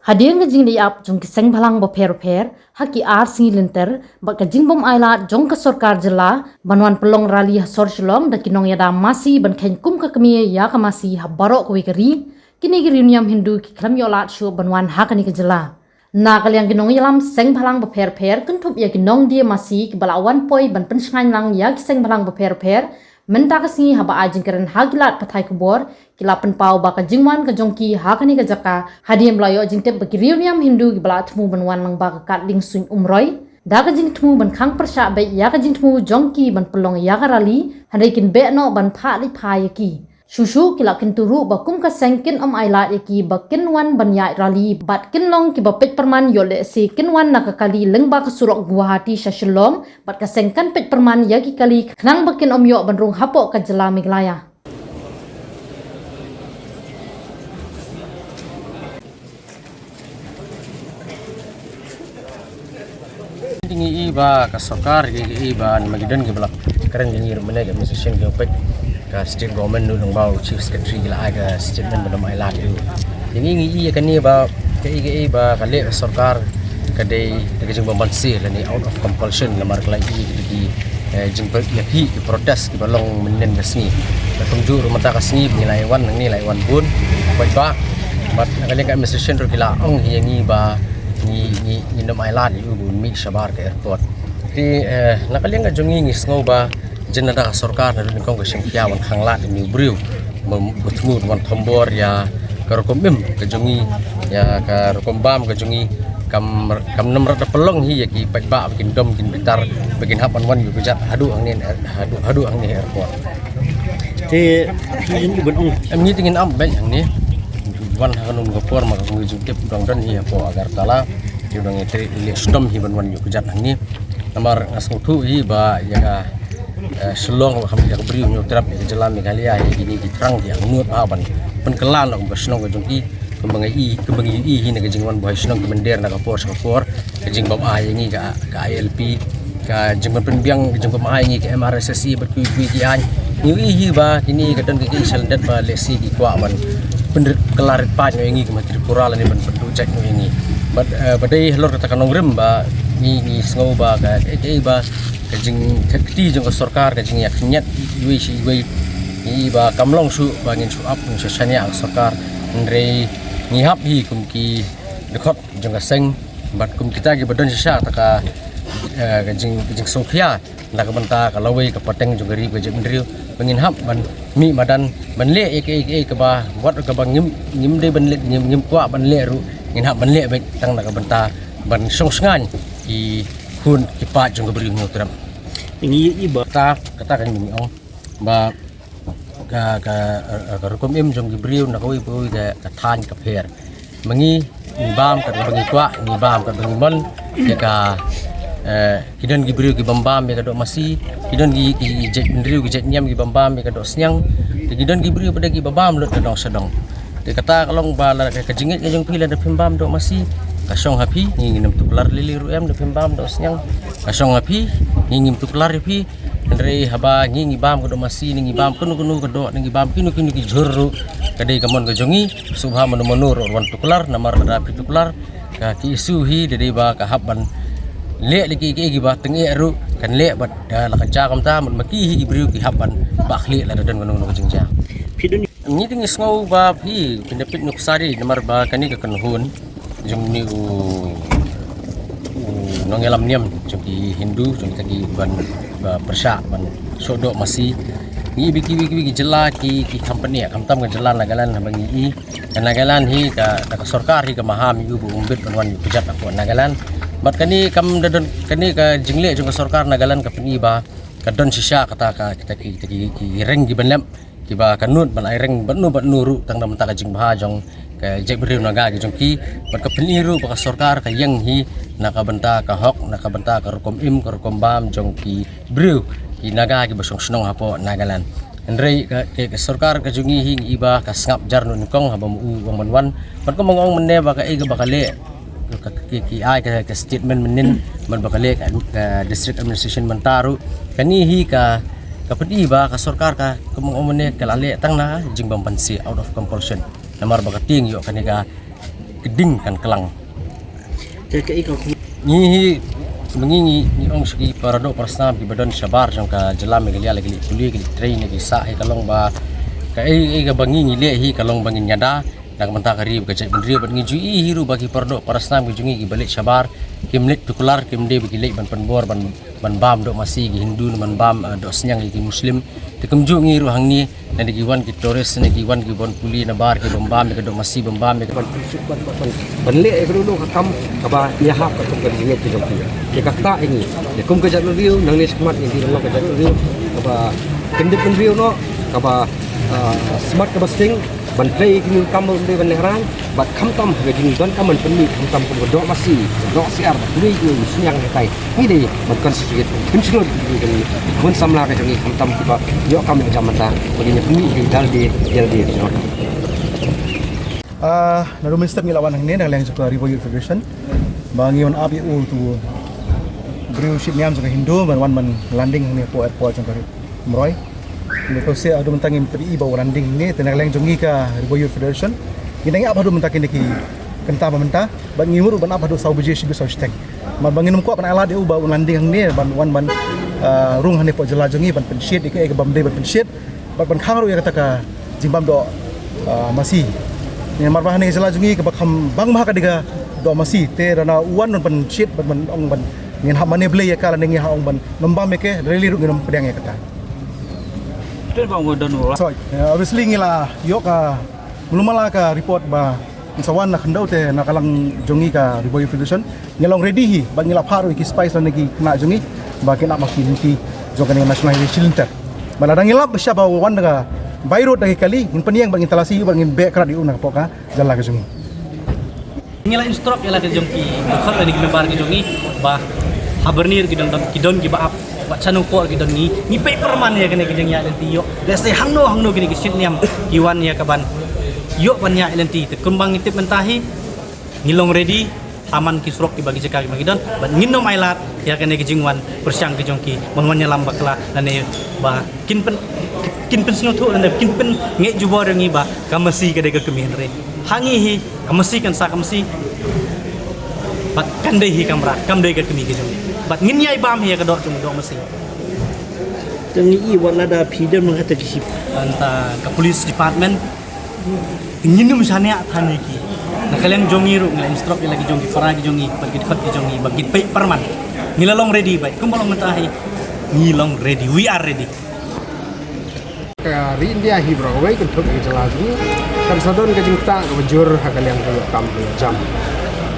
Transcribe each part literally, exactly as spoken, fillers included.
Hadien ka jingleit ap jong ki seng bhalang bapher bapher ha ki ar sngi lynter bad ka jingbym ailad jong ka sorkar jylla ban wan pynlong rally ha sor Shillong da ki nongïada masi ban kheiñ kum ka kmie ïa ka masi ha baroh kawei ka ri, kine ki riewniam Hindu ki khlem ïoh lad shuh ban wan ha kane ka jylla. Na ka liang ki nongïalam seng bhalang bapher bapher kynthup ïa ki nongdie masi kiba la wan poi ban pynshngaiñ lang ïa ki seng bhalang bapher bapher, mynta ka sngi haba ai jingkren ha ki lad pathai khubor, ki la pynpaw ba ka jingwan ka jong ki ha kane ka jaka hadien ba la ïoh jingtip ba ki riewniam Hindu kiba la thmu ban wan lang ba ka kad lieng suiñ Umroi da ka jingthmu ban khang pyrshah beit ïa ka jingthmu jong ki ban pynlong ïa ka rally, hynrei kin beh noh ban phah leit phai ïa ki. Shuh shuh ki la kyntu ruh ba kum ka seng kin ym ailad ïa ki ba kin wan ban ïaid rally bad kin long kiba peit pyrman ïoh lehse kin wan na ka kali lyngba ka surok Guwahati sha Shillong bad ka seng kan peit pyrman ïa ki kali khnang ba kin ym ïoh ban rung hapoh ka jylla Meghalaya. Ngi i ba ka sorkar, ngi i ba namar ki don kiba la kren, ngi ruh mynne ka administration ki peit ka state government, nu nong ba u chief secretary ki la ai ka statement ba dang ai lad ïa u. Ngi ngi i kane ba ka i ka i ba ka leh ka sorkar ka dei da ka jingbym banse lane out of compulsion, namar ka la i ka dei ki, eh, jingpyllait ïa ki protest kiba long mynne ka sngi. Ka kumjuh ruh mynta ka sngi ba ngi la wan, ngi la wan bun. Bad ba bad na ka liang ka administration ruh ki la ong hi ïa ngi ba ngi ngi ngi nym ai lad ïa u ba un mih shabar ka airport. Te, eh, na ka liang ka jong ngi ngi sngew ba jin na da ka sorkar na dun kong ka shim khia wan khang lad ïa u briew ba, ba thmu wan thombor ïa ka rukom im ka jong ngi, ïa ka rukom bam ka jong ngi, kam kam namar da pynlong hi ïa ki paidbah ba kin dom kin bitar ba kin hap ban wan ïa u kjat haduh hangne, haduh haduh hangne airport. Te ngi ban ong em ngi te ngin ap beit hangne. Wan ha kano ka por ma ka ngi jingtip dang don hi hapoh Agartala. Te dang te i leh sdom hi ban wan ïa u kjat hangne. Namar nga sngewthuh hi ba ïa ka, eh, Shillong, ba kham ïa ka Bri u Hynñiewtrep, ïa ka jylla Meghalaya, ïa kine ki thrang ki angnud ba ban pynkylla na ka shnong ka jong ki. Kumba ngi i, kumba ngi i hi na ka jingwan buhai shnong ki mynder na ka por sha ka por. Ka jingbam ai ïa ngi ka, ka I L P, ka jingbam pynbiang, ka jingbam ai ïa ngi ka M R S S E bad kiwei kiwei ki aiñ. Ngi i hi ba kine ka don ka ki shalyndet ba lehse ki kwah ban pynrit kylla rit paid ïa ngi kum Tripura lane ban pynduh jait ïa ngi. Bad, eh, ba dei halor kata ka nongrim ba ngi, ngi sngew ba ka, ka, ka, ba ka jingkti jong ka sorkar, ka jingïakhynñiat iwei shi iwei, ngi i ba kam long shuh ba ngin shu ap, ngin shu shaniah ka sorkar. Hynrei ngi hap hi kum ki dkhot jong ka seng bad kum kita kiba don shisha kata ka, eh, ka jing, ka jingsngewkhia na ka bynta ka lawei ka pateng jong ka ri ka jaitbynriew ba ngin hap ban mih madan ban leh ïa kaei kaei kaba wat kaba ngim, ngim dei ban leh, ngim, ngim kwah ban leh ruh ngin hap ban leh beit tang na ka bynta ban shong shngaiñ ki khun ki paid jong ka Bri u Hynñiewtrep. Ngi i ba kata, kata ka ngi ong ba ka, ka, ka rukom im jong ki briew na kawei pa kawei ka, ka thaiñ ka pher. Ma ngi ngi bam katba ngi kwah, ngi bam katba ngi mon. Ki ka, eh, ki don ki briew ki bam bam ïa ka doh masi, ki don ki, ki jaitbynriew ki jaitniam ki bam bam ïa ka doh sniang. Te ki don ki briew pat ki bam bam lut ka dong sha dong. Te kata ka long ba la ka, ka jingngeit ka jong phi lada phim bam doh masi ka shong ha phi, ngi ngim tuklar lili ruh em, da phim bam doh sniang ka shong ha phi, ngi ngim tuklar ïa phi. Hynrei haba ngi ngi bam ka doh masi, ngi bam kano kano ka doh, ngi bam kino kino ki jhur ruh, ka dei ka mon ka jong ngi. Sngewbha mano mano ruh wan tuklar, namar lada phi tuklar ka ki issue hi da dei ba ka hap ban leh lei ki, ki, kiba tyngeh ruh kan leh bad, eh, la ka jia kumta, mut ma ki hi ki briew ki hap ban bah khlieh lada don kano kano ka jingjia. Phi don Ngi te ngi sngew ba phi phin da peit nuksa ri namar ba kane ka kynhun jong une u, u nongïalam niam jong ki Hindu, jong kita ki ban, ba pyrshah ban shoh doh masi. Ngi i ba kiwei kiwei ki jylla ki, ki company, khamtam ka jylla Nagaland haba ngi i ka Nagaland hi ka, ka, ka sorkar hi ka maham ïa u ba um bit ban wan ïa u kjat hapoh Nagaland. Bad kane kam da don, kane ka jingleh jong ka sorkar Nagaland ka pyni ba ka don shisha kata ka, kita ki, kita ki, ki reng ki ban lem kiba ka nud ban ai reng bad nu bad nu ruh tang na ka bynta ka jingbha jong ka jaitbynriew Naga ki jong ki. Bad ka pyni ruh ba ka sorkar ka ïeng hi na ka bynta ka hok, na ka bynta ka rukom im, ka rukom bam jong ki briew ki Naga kiba shong shnong hapoh Nagaland. Hynrei ka, ka, ka sorkar ka jong ngi hi ngi i ba ka sngap jar nu nyngkong haba ma u ong ban wan. Bad kumba nga ong mynne ba kaei kaba ka leh, ka, ka, ki, ki ai ka, ka statement mynnin, bad ba ka leh ka, ka district administration mynta ruh. Kane hi ka, ka pyni ba ka sorkar ka, kumba nga ong mynne, ka la leh tang na jingbym banse, out of compulsion. Namar ba ka tieng ïoh kane ka Ka ding kan klang. Ngi hi, ma ngi ngi ngi ong sha ki para doh para snam kiba don shabar jong ka jylla Meghalaya, la ki leit pule, ki leit trei ne ki sah, hi ka long ba kaei kaei kaba ngi ngi leh hi ka long ba ngin ïada na ka bynta ka ri bad ka jaitbynriew. Bad ngi ju ïohi hi ruh ba ki para doh para snam ki jong ngi kiba leit shabar kim leit tuklar, kim dei ba ki leit ban pynbor, ban ban bam doh masi ki Hindu, ban bam, eh, doh sniang ki Muslim. Te kumjuh ngi ruh hangne, lada ki wan ki tourist, lada ki wan ki ban pule nabar, ki ban bam ïa ka doh masi, ban bam ïa ka ban pynshit, ban, ban, ban, ban leh ïa ka doh ka kam kaba ïahap ka kum ka jingngeit ka jong ki. Ïa kata ïa ngi, ïa kum ka jaitbynriew, nangne shakhmat ngi dei ban long ka jaitbynriew kaba kyndit bynriew noh, kaba, ah, smat kaba sting, ban trei ïa kine ki kam ba ym dei ban lehrain, bad khamtam ha ka jingdonkam ban pynmih, khamtam kum ka doh masi, ka doh syiar, bad kine ki sniang, hangtai ngi dei ban concentrate, ban pynshlur ïa kine ki khun samla ka jong ngi, khamtam kiba ïoh kam ïoh jam mynta, ba kin ïa pynmih ïa ka jingdalade ïalade ka jong. Ah, naduh mynstep ngi la wan hangne na liang jong ka Ri Bhoi Youth Federation, ba ngi wan ap ïa uto u briew shitniam jong ka Hindu ban wan ban landing hangne hapoh airport jong ka Ri Bhoi. Ngi to se haduh mynta ngim pat i ba u landing hangne, te na ka liang jong ngi ka Ri Bhoi Youth Federation ngi dang ïa ap haduh mynta kine ki kynta ba mynta, bad ngi mut ruh ban ap haduh saw baje shibit saw shiteng. Namar ba ngin ym kwah ban ai lad ïa u ba u landing hangne ban wan ban, ah, rung hangne hapoh jylla jong ngi ban pynshit ïa kaei kaba ym dei ban pynshit, bad ban khang ruh ïa kata ka jingbam doh, ah, masi. Namar ba hangne ka jylla jong ngi kaba kham bang bha ka dei ka doh masi, te lada u wan ban pynshit, ban, ban ong ban ngin hap mane blei ïa ka, lane ngin hap ong ban ym bam ïa ka, lei lei ruh ngin ym pdiang ïa kata. So, eh, obviously ngi la ïoh ka mluh mala ka report ba ngin sa wan na khyndew, te na ka liang jong ngi ka Ri Bhoi Youth Federation ngi long ready hi, ba ngi la phah ruh ïa ki spy lane ki khynnah jong ngi ba kin ap ma ki lynti jong kane ka National Highway shilynter. Ba lada ngi lap ba shah ba wan da ka by road da ki kali, ngin pynïeng ba ngin talasi, ba ngin beh krad ïa u na ka pok ka jylla ka jong ngi. Ngi la instruct ïa la ka jong ki dkhot lane ki member ka jong ngi ba ha Byrni ki don, don, ki don kiba ap, wat shano por ki don, ngi, ngi peit pyrman ïa kane ka jingïaid lynti, ïoh lehse hangno hangno kine ki shitniam ki wan ïa kaban ïoh ban ïaid lynti. Te kumba ngi tip mynta hi ngi long ready ha man ki surok kiba ki jaka kiba ki don, bad ngin ym ailad ïa kane ka jingwan pyrshang ka jong ki ban wan ïalam bakla lane ba kin pyn, kin pynsngewthuh lane kin pynngeit jubor ïa ngi ba ka masi ka dei ka kmie, hynrei ha ngi hi ka masi kan sa ka masi, bad kan dei hi ka mrad, kam dei ka kmie ka jong ngi, bad ngin ïai bam hi ïa ka doh jong, doh masi. Te ngi i wat lada phi don ma kata ki ship. Bad ka police department ngin ym shaniah than ïa ki. Na ka liang jong ngi ruh ngi la instruct ïa la ki jong ki para ki jong ngi, bad ki dkhot ki jong ngi ba kin peit pyrman. Ngi la long ready, bad kumba long mynta hi ngi long ready, we are ready. Ka ri India hi baroh kawei, kynthup ïa ka jylla jong ngi, kan sa don ka jingktah kaba jur ha ka liang ka ïoh kam ka ïoh jam.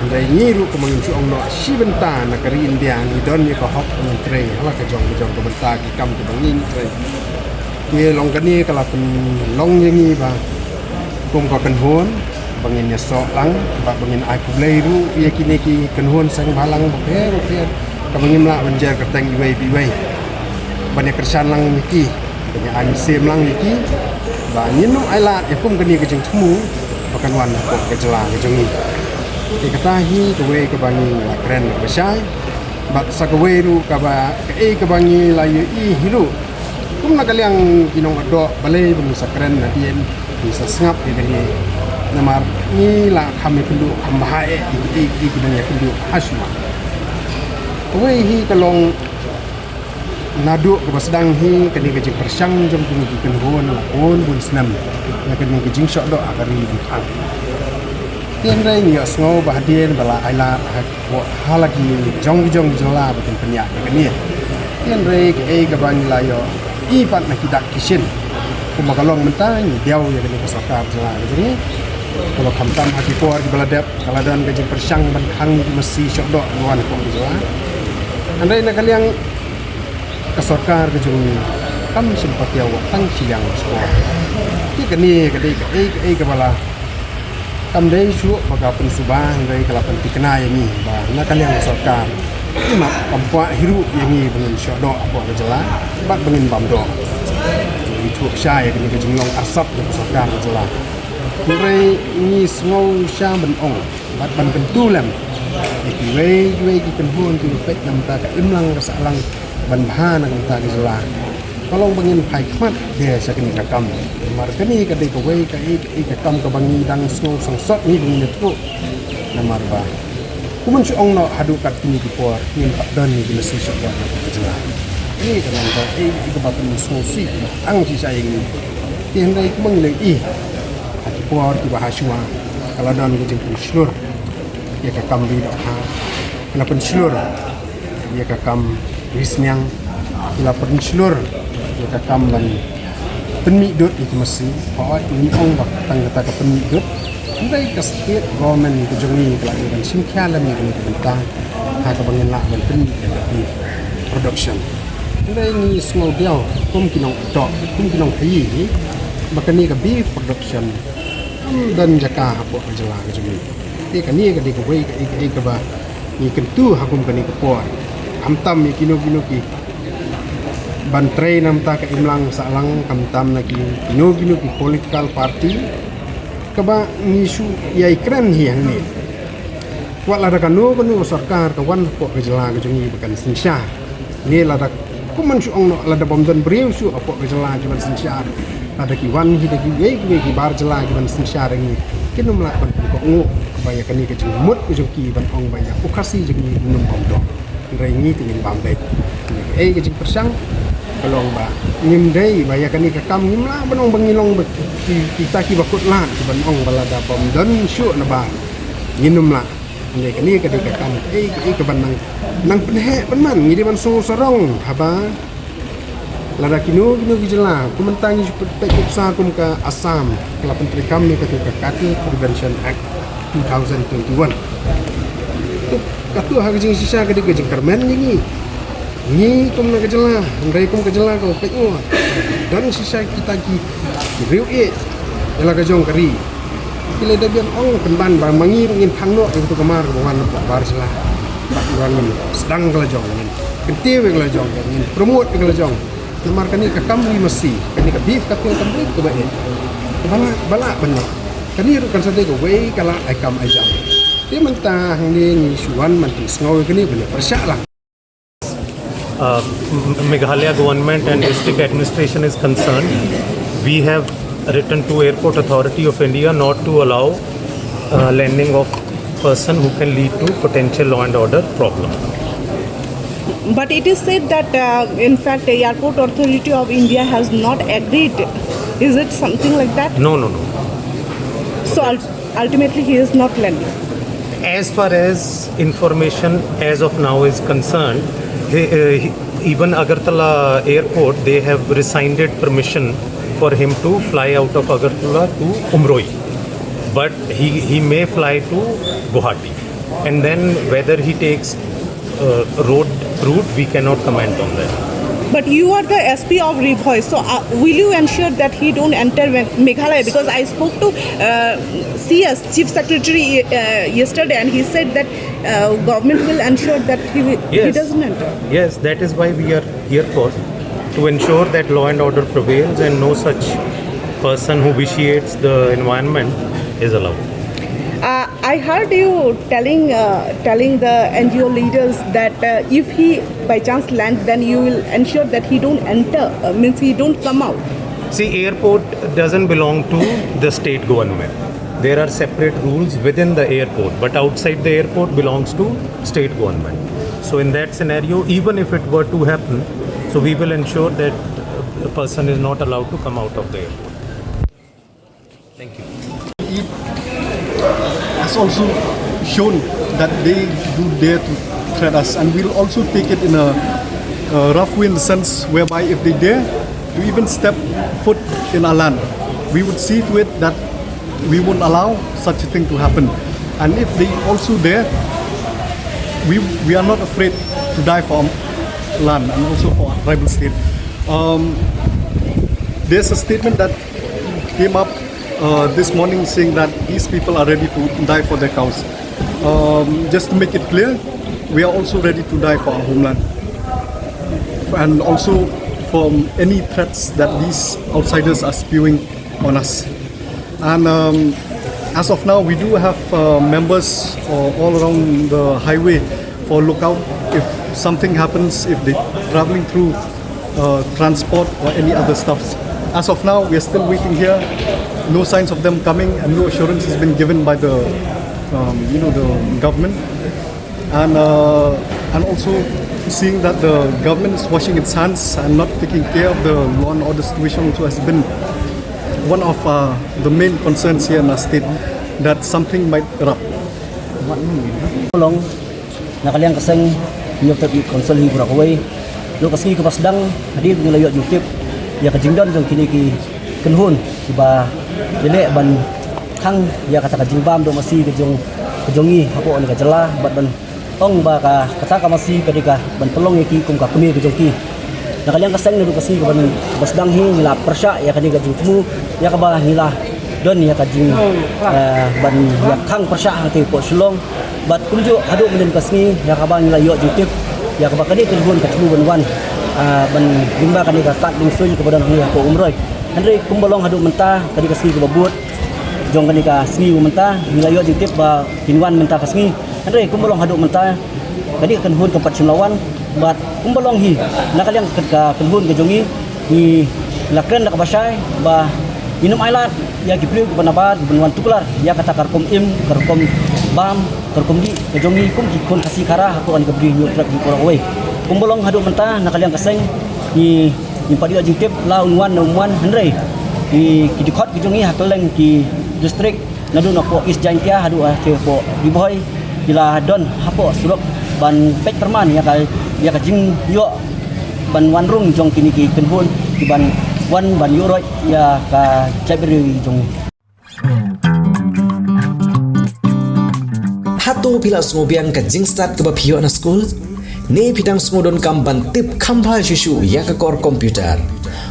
Hynrei ngi ruh kumba ngin shu ong noh shi bynta, na ka ri India ngi don ïa ka hok ban trei ha la ka jong ka jong ka bynta ki kam kiba ngin trei. Ngi long kane ka la pynlong ïa ngi ba kum ka kynhun ba ngin ïasoh lang, ba, ba ngin ai khublei ruh ïa kine ki kynhun seng bhalang bapher bapher kaba ngim lah ban jer kyrteng iwei pa iwei, ban ïa kyrshan lang ïa ki, ban ïa ai mynsiem lang ïa ki, ba ngin ym ailad ïa kum kane ka jingthmu ba kan wan hapoh ka jylla ka jong ngi. Te kata hi kawei kaba ngi la kren kaba shai. Bad sa kawei ruh kaba, kaei kaba ngi la ïohi hi ruh, kum na ka liang ki nongadoh, balei ba ngi sa kren hadien, ngi sa sngap ïa kane. Namar ngi la kham ïakynduh, kham bha eh ïa kiei kiei kiba ngi ïakynduh ha shuwa. Kawei hi ka long naduh kaba sdang hi kane ka jingpyrshang jong kine ki kynhun la bun bun snem ïa kane ka jingshoh doh ha ka ri Bhutan. Hynrei ngi ïohsngew ba hadien ba la ailad ha, ha la ki jong ki jong ki jylla ba kin pynïaid ïa kane. Hynrei kaei kaba ngi la ïohi pat na ki dak ki shin, kumba ka long mynta, ngi diaw ïa kane ka sorkar jylla ka jong ngi. Ka long khamtam ha ki por kiba la dep, ka la don ka jingpyrshang ban khang ïa ki masi shoh doh ban wan hapoh ka jylla. Hynrei na ka liang ka sorkar ka jong ngi kam shym patiaw wat tang shiliang shkor. Te kane ka dei kaei kaei kaba la, kam dei shuh ba ka pynsuba, hynrei ka la pynthikna ïa ngi ba na ka liang ka sorkar, imat kam kwah hi ruh ïa ngi ba ngin shoh doh hapoh ka jylla bad ba ngin bam doh. Ngi thuh shai ïa kane ka jinglong arsap jong ka sorkar ka jylla. Hynrei ngi sngew sha ban ong bad ban kyntu lem ïa kiwei kiwei ki kynhun kiba peit na ka bynta ka imlang ka sahlang ban bha na ka bynta ka jylla. Ka long ba ngin phai khmat de sha kane ka kam. Namar kane ka dei kawei ka ei ka ei ka kam kaba ngi dang sngew sngewsot ngi ba ngin ïathuh. Namar ba kumno shu ong noh haduh kat kine ki por ngin pat don ïa ki masi sha ka jylla. Kane ka long ka ei ka ei kaba pynsngewsih kaba tang shisha ïa ngi. Te hynrei kumno ngi leh ïa ki por kiba ha shuwa ka la don ka jingpynshlur ïa ka kam ri dohkha, ka la pynshlur ïa ka kam ri sniang, ka la pynshlur ïa ka kam ban pynmih dud ïa ki masi. Hooid, ngim ong ba tang kata ka pynmih dud, hynrei ka state government ka jong ngi ka la dei ban shim khia lem ïa kane ka bynta ha kaba ngin lah ban pynmih ïa ka beef production. Hynrei ngi sngewdiaw kum ki nongdoh, kum ki nongpynïaid ba kane ka beef production kam don jaka hapoh ka jylla ka jong ngi. Te kane ka dei kawei ka ei ka ei kaba ngi kyntu ha kum kane ka por. Khamtam ïa kino kino ki ban trei na bynta ka imlang sahlang, khamtam na ki kino kino ki political party kaba ngi shu ïai kren hi hangne. Wat lada kano kano sorkar ka wan hapoh ka jylla ka jong ngi ba kan synshar, ne lada kumno shu ong noh, lada bym don briew shuh hapoh ka jylla ki ban synshar, lada ki wan hi da kiwei kiwei ki bar jylla ki ban synshar ïa ngi, kin ym lah ban pynkohnguh ba ïa kane ka jingmut ka jong ki ban ong ba ïa u Khasi jong ngi um bam doh. Hynrei ngi te ngin bam beit. Kane ka ei ka jingpyrshang ka long ba ngim dei ba ïa kane ka kam ngim lah ban ong ba ngi long ba ki, kita kiba kut lad ki ban ong ba lada bym don shuh naba ngin ym lah. Hynrei kane ka dei ka kam ka ei ka ei ka ban nang, nang pynheh pynman, ngi dei ban sngew sarong haba lada kino kino ki jylla, kum mynta ngi shu peit, peit nuksa kum ka Assam ka la pyntreikam ïa kata ka Cattle Prevention Act two thousand twenty-one. Tu, kata ha ka jingshisha ka dei ka jingkyrmen ïa ngi. Ngi kum na ka jylla, hynrei kum ka jylla ka peit ngut, don shisha kita ki, ki riew ïeit ïa la ka jong ka ri. Ki la dep ïa ong pynban ba ma ngi ruh ngin phang noh ïa katu ka mar kaba wan na bar jylla. Bad wan ngin sdang ka la jong, ngin kyntiew ïa ka la jong, ngin promote ïa ka la jong. Namar kane ka kam ri masi, kane ka beef cattle kam dei kaba eh, ba lah, ba lah ban ïoh. Kane ruh kan sa dei kawei ka lad ai kam ai jam. Te mynta hangne ngi shu wan ban pynsngew ïa kane ban ïa pyrshah lang. Uh, M-, Meghalaya government and district administration is concerned, we have written to Airport Authority of India not to allow, uh, landing of person who can lead to potential law and order problem. But it is said that, uh, in fact, the Airport Authority of India has not agreed. Is it something like that? No, no, no. So ul-, ultimately, he is not landing. As far as information as of now is concerned, he, uh, he, even Agartala Airport, they have rescinded permission for him to fly out of Agartala to Umroi. But he, he may fly to Guwahati. And then whether he takes, uh, road route, we cannot comment on that. But you are the S P of Ri Bhoi, so, uh, will you ensure that he don't enter Me-, Meghalaya? Because I spoke to, uh, C S, Chief Secretary, uh, yesterday, and he said that, uh, government will ensure that he will, he Yes. doesn't enter. Yes, that is why we are here for, to ensure that law and order prevails and no such person who vitiates the environment is allowed. Uh, I heard you telling, uh, telling the N G O leaders that, uh, if he by chance land, then you will ensure that he don't enter, uh, means he don't come out. See, airport doesn't belong to the state government. There are separate rules within the airport, but outside the airport belongs to state government. So in that scenario, even if it were to happen, so we will ensure that, uh, a person is not allowed to come out of the airport. Thank you. It has also shown that they do dare to threat us, and we'll also take it in a, a rough way in the sense whereby if they dare to even step foot in our land, we would see to it that we won't allow such a thing to happen. And if they also dare, we, we are not afraid to die for our land and also for our tribal state. Um, there's a statement that came up, uh, this morning saying that these people are ready to die for their cows. Um, just to make it clear, we are also ready to die for our homeland and also from any threats that these outsiders are spewing on us. And, um, as of now, we do have, uh, members, uh, all around the highway for lookout. If something happens, if they traveling through uh, transport or any other stuffs. As of now, we are still waiting here. No signs of them coming, and no assurance has been given by the, um, you know, the government. And uh, and also seeing that the government is washing its hands and not taking care of the law and order situation also has been one of uh, the main concerns here in our state, that something might erupt. Long na ka liang ka seng, Hynñiewtrep Youth Council hi baroh kawei. Ruh ka sngi kaba sdang, hadien ba ngi la ïoh jingtip ïa ka jingdon jong kine ki kynhun kiba ïaleh ban khang ïa kata ka jingbam doh masi ka jong ka jong ngi hapoh kane ka jylla, bad ban ong ba ka kata ka masi ka dei ka ban pynlong ïa ki kum ka kmie ka jong ki. Na ka liang ka seng, naduh ka sngi kaba sdang hi ngi la pyrshah ïa kane ka jingthmu, ïa kaba ngi la don ïa ka jing, eh, ban ïa khang pyrshah hangtei hapoh Shillong. Bad kumjuh haduh mynnin ka sngi ïa kaba ngi la ïoh jingtip ïa kaba kane ka kynhun ka thmu ban wan, eh, ban lyngba kane ka kad liengsuiñ kaba don hangne hapoh Umroi. Hynrei kumba long haduh mynta, kane ka sngi kaba bud jong kane ka sngi mynta, ngi la ïoh jingtip ba kin wan mynta ka sngi. Hynrei kumba long haduh mynta, kane ka kynhun kam pat shym la wan. Bad kumba long hi, na ka liang ka kynhun ka jong ngi, ngi la kren da kaba shai ba ngin ym ailad ïa ki briew kiba nabar kiban wan tuklar ïa kata ka rukom im, ka rukom bam, ka rukom dih ka jong ngi kum ki khun Khasi Khara hapoh kane ka Bri Hynñiewtrep hi baroh kawei. Kumba long haduh mynta, na ka liang ka seng, ngi ngim pat ïoh jingtip la un wan ne um wan, hynrei ki dkhot ki jong ngi ha kylleng ki district, naduh na hapoh East Jaintia haduh hapoh Ri Bhoi, ki la don hapoh surok ban peit pyrman ïa ka, ïa ka jingïoh ban wan rung jong kine ki kynhun kiban wan ban ïuh roit ïa ka jaitbynriew jong ngi. Hato phi la sngewbiang ka jingstad kaba phi ïoh na skul? Ne phi dang sngewdonkam ban tip kham bha shuh shuh ïa ka kor computer?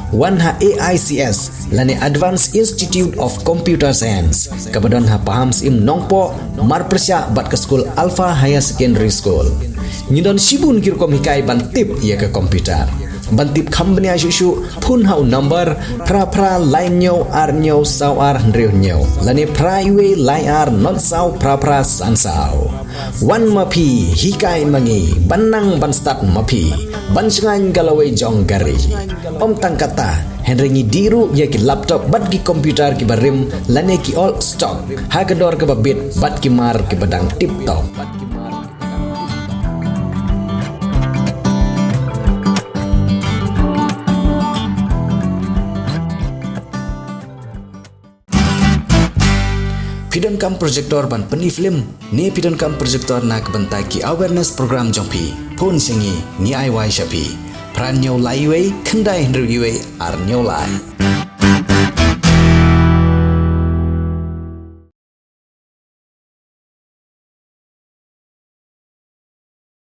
Wan ha A I C S lane Advanced Institute of Computer Science kaba don ha Pahamsyiem Nongpoh, marpyrshah bad ka skul Alpha Higher Secondary School. Ngi don shibun ki rukom hikai ban tip ïa ka computer. Ban tip kham bniah shuh shuh, phone ha u number phra phra lai hynñiew ar hynñiew saw ar hynriew hynñiew lane phra iwei lai ar not saw phra phra san saw. Wan ma phi, hikai ma ngi, ban nang ban stad ma phi, ban shngaiñ ka lawei jong ka ri. Ym tang kata, hynrei ngi dih ruh ïa ki laptop bad ki computer kiba rim lane ki old stock ha ka dor kaba bit bad ki mar kiba dang tip top. Phi donkam projector ban pyni film ne phi donkam projector na ka bynta ki awareness program jong phi? Phone sha ngi, ngi ai wai sha phi. Phra hynñiew lai iwei khyndai hynriew iwei ar hynñiew lai.